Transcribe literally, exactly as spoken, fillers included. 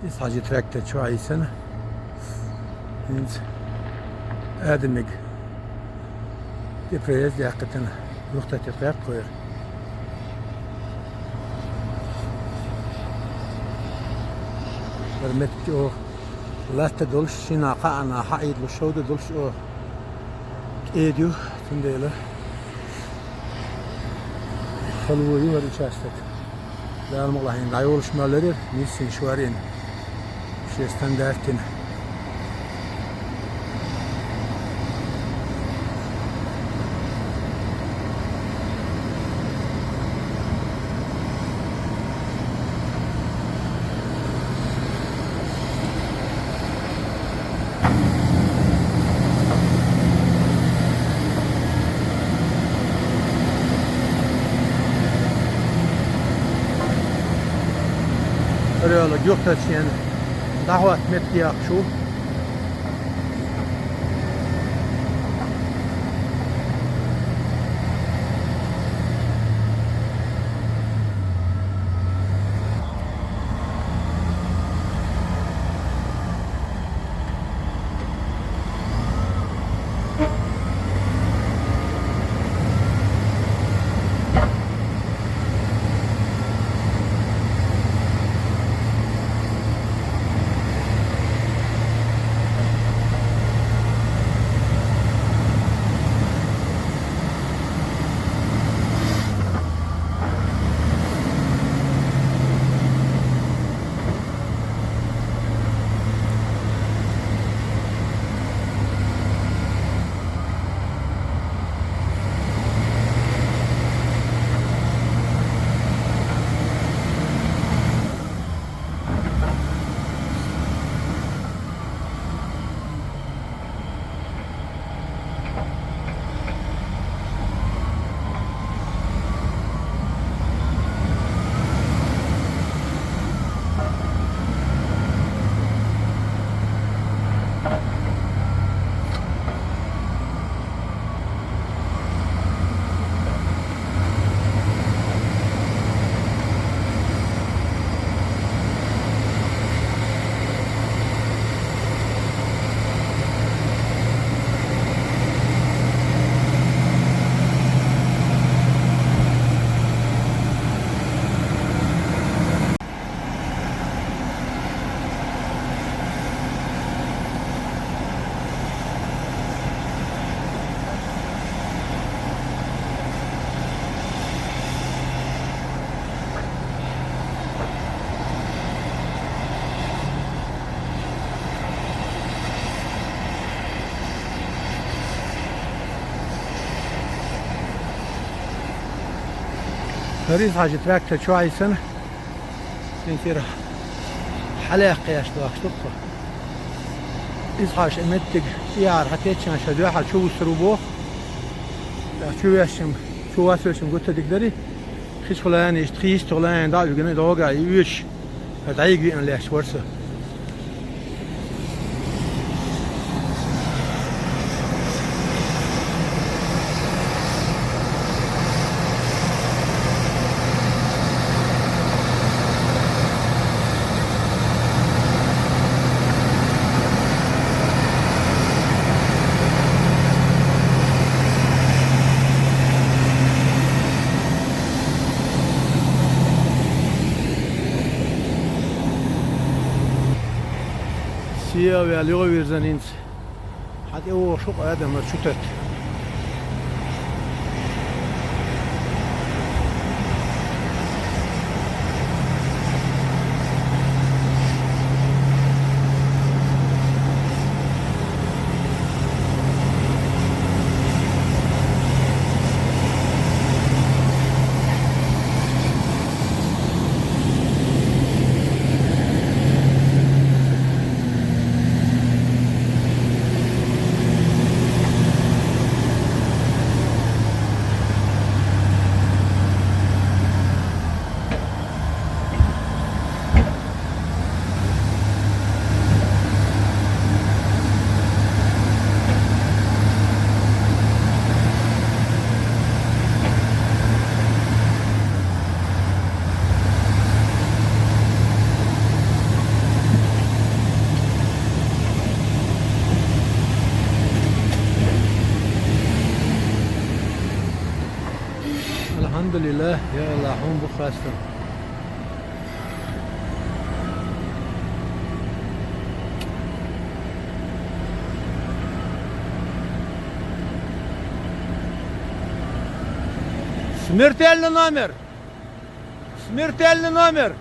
Иза хьажа трактор чу Ӏийсана. ХӀинца адамиг де проезд яьккхийтина, юхатеттар гӀертахойра. ХӀара меттиг оха латта долуш, шина кхаъана хьаийдалуш шовда долуш оха кӀеда ю, цундела хала вон ю хӀара участок. Дала мукъалахь, дӀайолуш мел ларъяра, нийсса шорйина, шен стандартина. Реально, юхатеттачу дӀахӀотта меттиг яьккхина шу. ХӀара Иза хьажа трактор чу Ӏийсана. ХӀинца хӀара хьалаьккхеш дохуш ду-кх со. Иза хьажа и меттиг тӀехьара хьатеччана ша дуьхьал чу вуссур ву боху. ТӀаккха чу вешча-м, чу вац вешча-м гуттар дика дарий. Кхечу хӀоллана иштта, кхечу хӀоллана дӀа а вигина, дӀогахь и оьшуш, дӀайига веана лаьтташ вара со. Сел ваьлла юхавирзина хӀинца. Хьан тӀе вогӀуш ву-кх адам хӀара чу тетта. Алхамдулиллах, я Аллах, он бу хастар. Смертельный номер! Смертельный номер!